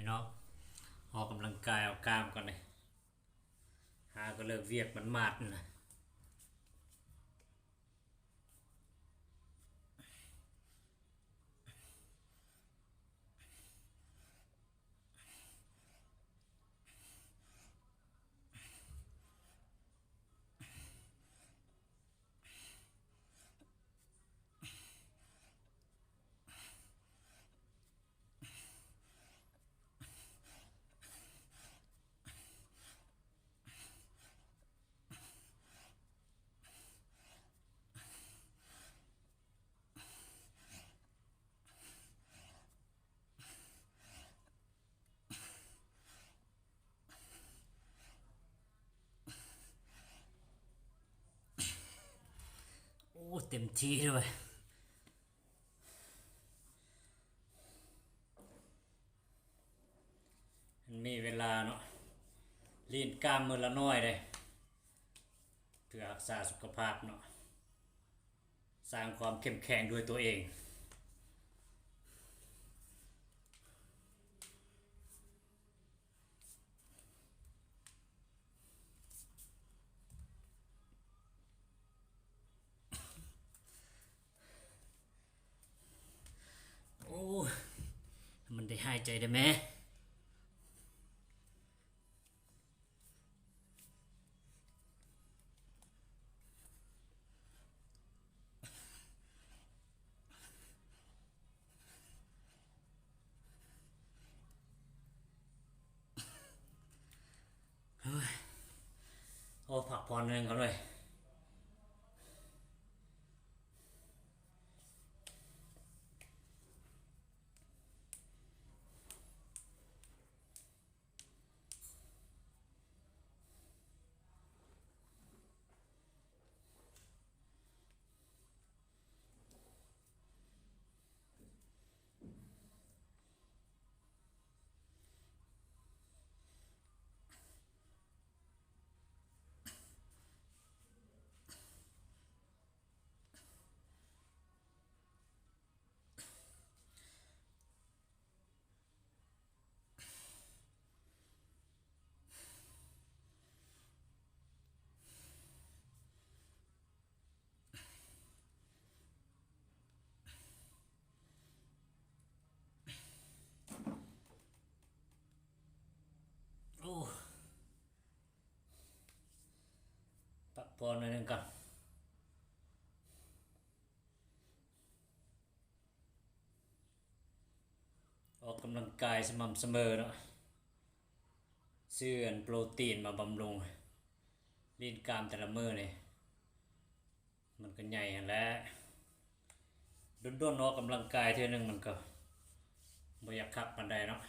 ເນາະ ອອກກຳລັງກາຍເອົາກ້າມກ່ອນເດ້ ຫາກໍເລີກວຽກໝາດໆນະ. ໂອ້ ເຕັມທີ່ເລີຍ. ມັນມີເວລາເນາະ ຫຼິ້ນກ້າມມື້ລະໜ້ອຍເດ້ ເພື່ອຮັກສາສຸຂະພາບເນາະ ສ້າງຄວາມເຂັ້ມແຂງດ້ວຍຕົວເອງ. ໂອ້ ໃຫ້ມັນໄດ້ຫາຍໃຈໄດ້ແມ້. ໂອ້ຍ ໂອ້ ພັກຜ່ອນໜຶ່ງກ່ອນເວີຍ. ໂອ້ ພັກຜ່ອນໜ້ອຍໜຶ່ງກ່ອນ. ອອກກຳລັງກາຍສະໝ່ຳສະເໝີເນາະ ຊື້ອັນໂປຣຕີນມາບຳລຸງ ຫຼິ້ນກ້າມແຕ່ລະມື້ນີ້ ມັນກໍໃຫຍ່ຫັ້ນແຫຼະ. ດົນໆອອກກຳລັງກາຍເທື່ອໜຶ່ງ ມັນກໍບໍ່ຢາກຄັກປານໃດເນາະ.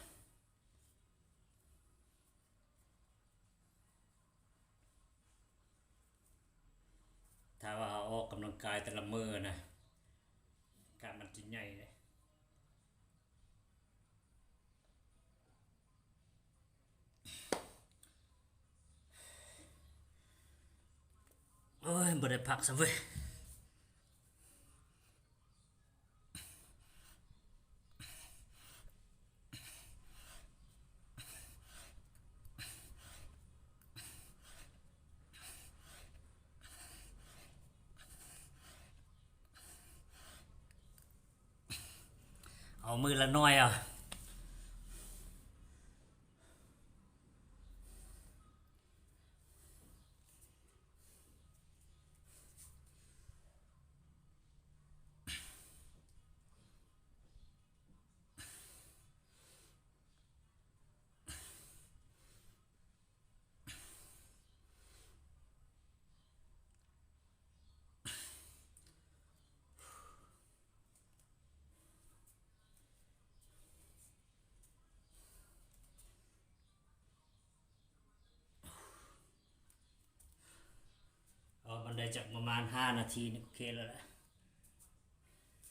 ຖ້າວ່າເຮົາອອກກຳລັງກາຍແຕ່ລະມື້ນະ ການມັນຈະໃຫຍ່ເດ້. ໂອ້ຍ ບໍ່ໄດ້ພັກຊ້ຳເວີຍ. ເອົາມື້ລະໜ້ອຍເອົາ. ເອົາ ມັນໄດ້ຈັກປະມານຫ້ານາທີນີ້ ໂອເຄແລ້ວແຫຼະ. ໂ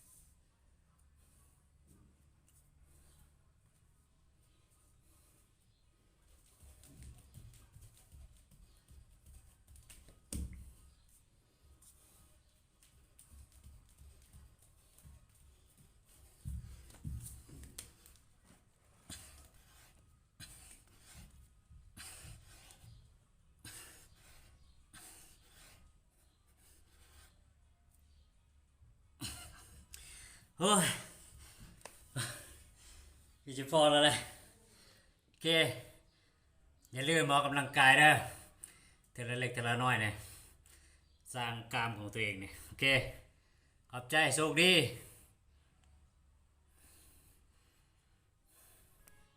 ໂອ້ຍ ຄືຈະພໍແລ້ວແຫຼະ. ໂອເຄ ຢ່າລືມອອກກຳລັງກາຍເດີ້ ເທື່ອລະເລັກເທື່ອລະນ້ອຍນີ້ ສ້າງກາມຂອງຕົວເອງນີ້. ໂອເຄ ຂອບໃຈ ໂຊກດີ.